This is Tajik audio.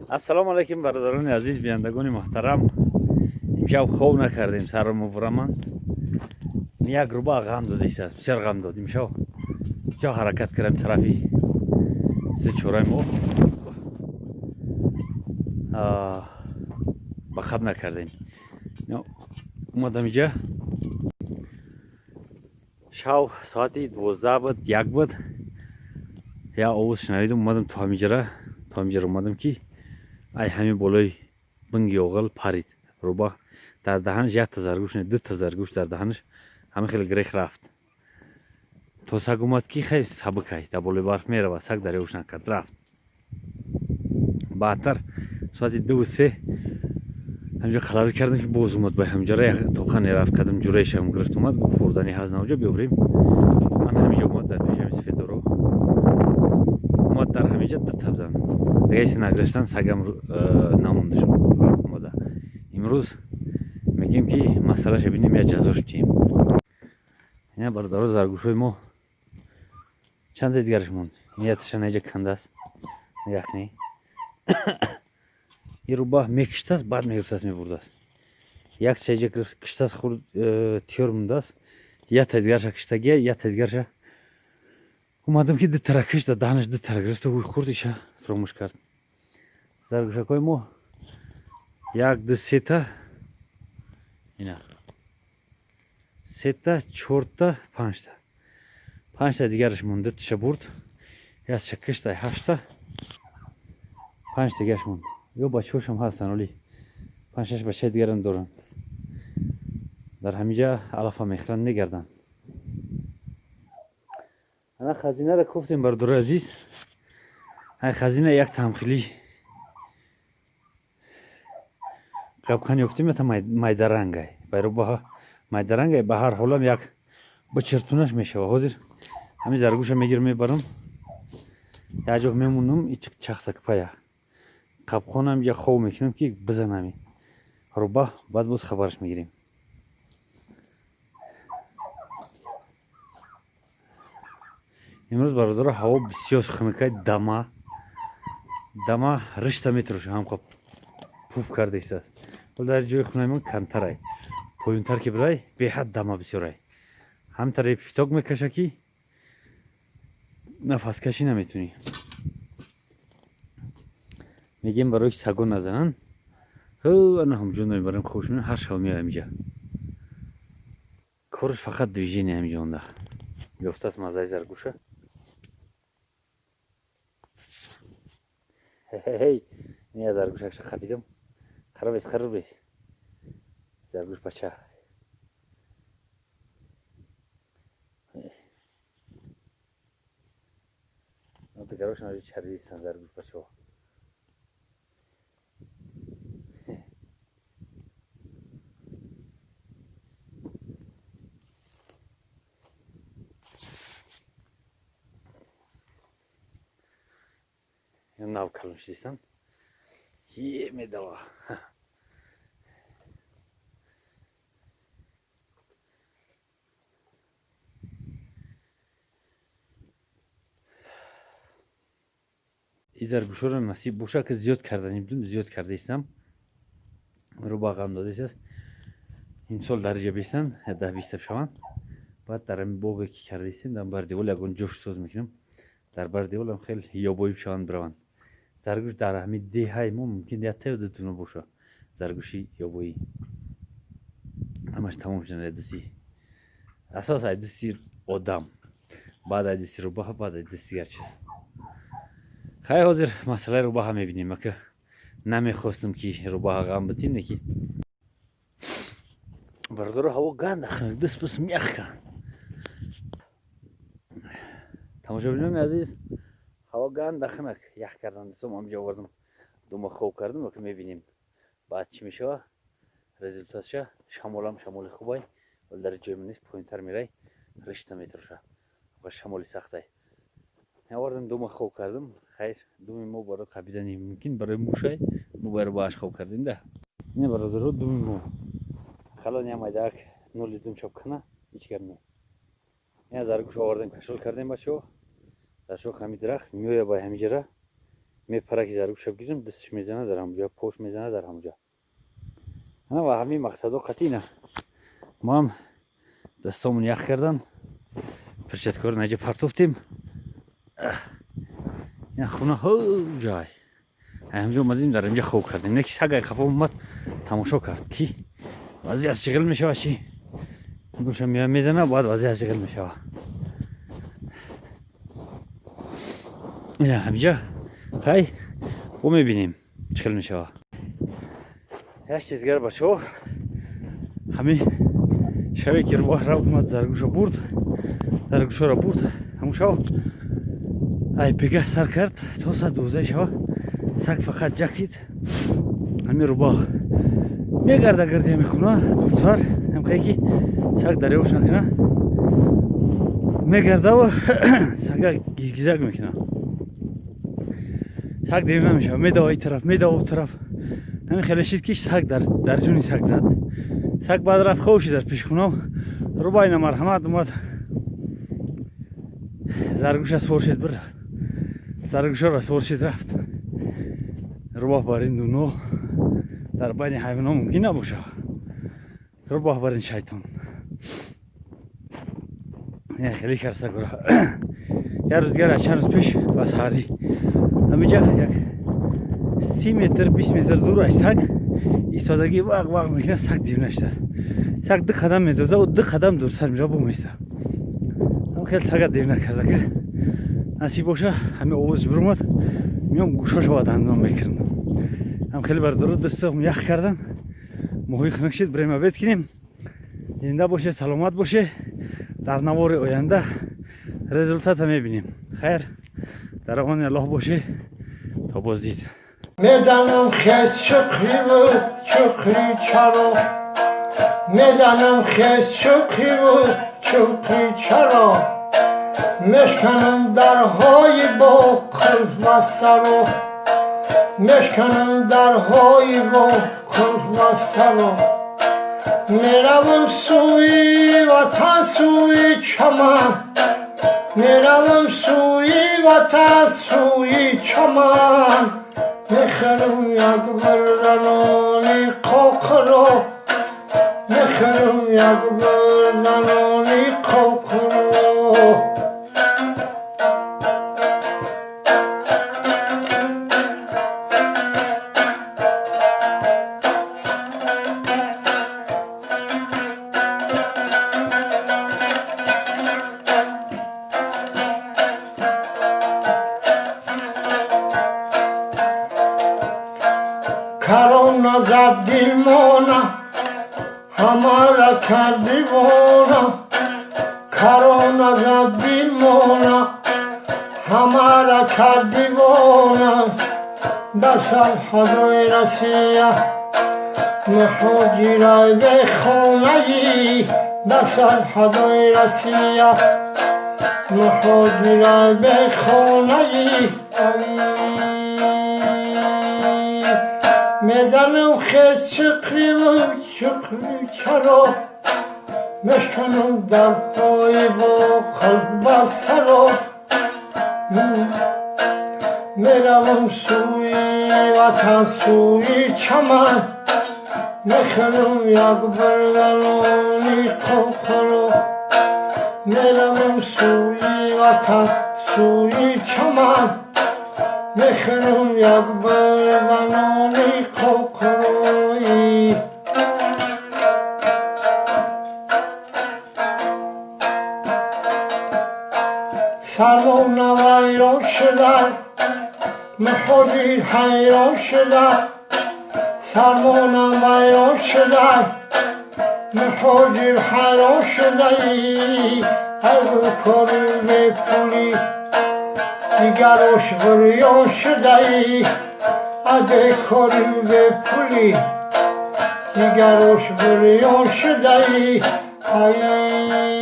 Ассалому алайкум бародарони азиз, бинандагони муҳтарам. Имшаб хоб накардем, сарро мубураман. Як руба ғам додист, бисёр ғам дод имшаб. Ҷо ҳаракат кардем тарафи се чораи мо. Ба хаб накардем. Омадам иҷа. Шав соати 12 буд, 1 буд. Я овоз шунавидам, омадам то ҳамиҷара, то ҳамиҷара омадам ки ай ҳамин болои бинги оғил парид. Руба дар даҳанаш якта заргӯш не, дута заргӯш дар даҳанаш ҳамин хел грех рафт. То саг омад ки хеле сабукай, дар болои барф меравад, саг дарёш накард, рафт. Баъдтар соати 2-3 ҳамҷо қалавӣ кардем ки боз омад ба ҳамҷара, тоқа нерафт, кадам ҷураишам гирифт омад, гуфт хӯрдани ҳаст навҷо биёбрем. Ман ҳамиҷо омад дар пеши ҳами сфедоро. Омад дар ҳамиҷа дута будан. Дига ҳеч нагузаштан, сагам намондаш омада. Имрӯз мегӯем ки масъалаша бинем, як ҷазош диҳем. Ина бародаро, заргӯшҳои мо чанд дигараш монд. Нияташа наҷа кандааст. Яхни. Ин руба мекиштааст, баъд мегирифтааст, мебурдааст. Як чайҷа киштааст, хурд тиёр мондааст. Якта дигарша киштагия, якта дигарша омадам ки дутара кишта, даҳанаш дутара гирифта, хурд иша фуромӯш кард. Заргӯшакҳои мо як, ду, сета, ина сета, чорта, панҷта. Панҷта дигараш монд, дуташа бурд, якша кишта, ҳашта, панҷ дигараш монд. Ё бачаҳошам ҳастанд, оли панҷ-шаш бачаи дигарам доранд. Дар ҳамиҷа алафа мехӯранд, мегарданд. Ана хазинаро кофтем, бародарои азиз. Ай хазина як тамхили қабқан ёфтем, ята майдарангай. Байрубаҳа майдарангай, ба ҳар ҳолам як бачиртунаш мешава. Ҳозир ҳамин заргӯша мегирам, мебарам. Як ҷо мемонам, чахтак пая. Қабқонам ҷа хов мекунам ки бизанами. Руба баъд боз хабараш мегирем. Имрӯз бародаро ҳаво бисёр хунукай, дама. Дама ришта метроша, ҳамқа пуф карда истааст. Вале дар ҷои хонаи ман камтарай. Поёнтар ки бирай, беҳад дама бисёрай. Ҳамтаре фиток мекаша ки нафаскашӣ наметунӣ. Мегӯем барои ки сагон назананд. Ҳу, ана ҳамҷо мебарем, хуш мекунем, ҳар шаб меоям инҷа. Корш фақат движение ҳамиҷонда. Ёфтааст маззаи заргӯша. Ҳей, ин заргӯшакша хапидам. Харабес, харабес. Заргӯш бача. Дигарош наҷи чарвистан заргӯш бачаҳо. Нав калон шидистан. Е медава. И заргӯшҳоро насиб боша ки зиёд кардани будум, зиёд карда истам. Руба ғам додистааст. Имсол дар иҷа бистанд, 10-20 шаванд. Баъд дар ҳамин боғе ки карда истем, дар бар девол ягон ҷош соз мекунем. Дар бар деволам хеле ёбоиб шаванд, бираванд. Заргӯш дар ҳамин деҳаи мо мумкин якта ё дутуна боша. Заргӯши ёбоӣ. Ҳамаш тамом шудан ай дасти. Асос ай дасти одам. Баъд ай дасти рубаҳа, баъд ай дасти дигар чиз. Хай ҳозир масъалаи рубаҳа мебинем. Ака намехостам ки рубаҳа ғам битим, не ки бародаро ҳаво ганда хунук, даст пас мях канд. Тамошобинони азиз, ҳаво ганда хунук, ях кардан дастом ҳамҷо овардам, дума хоб кардам, ака мебинем баъд чӣ мешава результатша. Шамолам шамоли хубай, вале дар ҷои ман нест, поёнтар мерай, ришта метроша ва шамоли сахтай. Овардам, дума хоб кардам. Хайр, думи мо барои қабидани мумкин, барои мушай, мо барои бааш хоб кардем да. Ина бародаро думи мо. Халон я майдак нули дум чоп кана, ҳеч гап не. Ина заргӯш овардем, кашол кардем бачаҳо. Дар шох ҳами дарахт меоя ба ҳамиҷара. Мепара ки заргӯша бигирам, дасташ мезана дар ҳамуҷа, пош мезана дар ҳамуҷа. Ана ва ҳамин мақсадо қатъина. Мо ҳам дастомон ях кардан, перчаткаро наҷа партофтем. Ина хона ҳо ҷай. Ҳамҷо омадем, дар инҷа хоб кардем. Не ки саг ай қафо омад, тамошо кард ки вазъи аз чиғил мешава, чи боша мезана, баъд вазъи аз чиғил мешава. Ина ҳаминҷа хай бо мебинем чӣ хел мешава. Як чиз дигар, бачаҳо, ҳамин шаве ки рӯбоҳ рафт омад, заргӯша бурд, заргӯшаро бурд, ҳамун шав ай пега сар кард то соат 12 шава саг фақат ҷакид. Ҳамин рӯбоҳ мегарда гирди ҳамин хона дуртар, ҳамхае ки саг дарёш накуна, мегардаву сага гизгизак мекуна. Саг дев намешава, медава ин тараф, медава у тараф. Ҳамин хеле шид ки саг дар ҷуни саг зад. Саг баъд рафт хоб шид дар пеши хона. Рӯбоҳ ина марҳамат омад, заргӯша свор шид, бир заргӯшаро свор шид, рафт. Рӯбоҳ бар ин дуно дар байни ҳайвонҳо мумкин набошад. Рӯбоҳ бар ин шайтон. Не, хеле кард сагора. Як рӯз дигар, аз чанд рӯз пеш ба саҳарӣ ҳаминҷа як 30 метр, 20 метр дур аз саг истодагӣ вақ вақ мекунад, саг див нашудааст. Саг ду қадам медоза, ӯ ду қадам дуртар мера боместа. Ҳам хеле сага дев накарда ки насиб боша, ҳамин овоз биромад, меом гӯшошо ба дандон мекунам. Ҳам хеле бардору дастам ях кардан, моҳӣ хунук шид, бирем обед кунем. Зинда боше, саломат боше. Дар навори оянда результата мебинем. Хайр, дар амони Аллоҳ боше, то боздид. Мезанам хес чуқриву чуқри чаро, мезанам хес чуқриву чуқри чаро, мешканам дарҳои бо қулф ва саро, мешканам дарҳои бо қулф ва саро, меравам сӯи ватан, сӯи чаман, меравам сӯи ватан, сӯи чаман, мехӯрам як бурданони қоқро, мехӯрам як бурданони қоқро. Карона зад дилмона, ҳамара кард дивона, карона зад дилмона, ҳамара кард дивона, дар сарҳадои Россия муҳоҷирай бехонаи, дар сарҳадои Россия муҳоҷирай бехонаи. Мезанам хес чуқриву чуқри чаро, мешканам дарҳои бо қулф ба саро, меравам сӯи ватан, сӯи чаман, мехӯрам як бурданони қоқро, меравам сӯи ватан, сӯи чаман, мехӯрам як бурданони қоқрои. Сармона вайрон шуда, муҳоҷир ҳайрон шуда, сармона вайрон шуда, муҳоҷир ҳайрон шудаи, кори бепулӣ дигарош буриён шудаи, бекори бепулӣ дигарош буриён шудаи. Ай.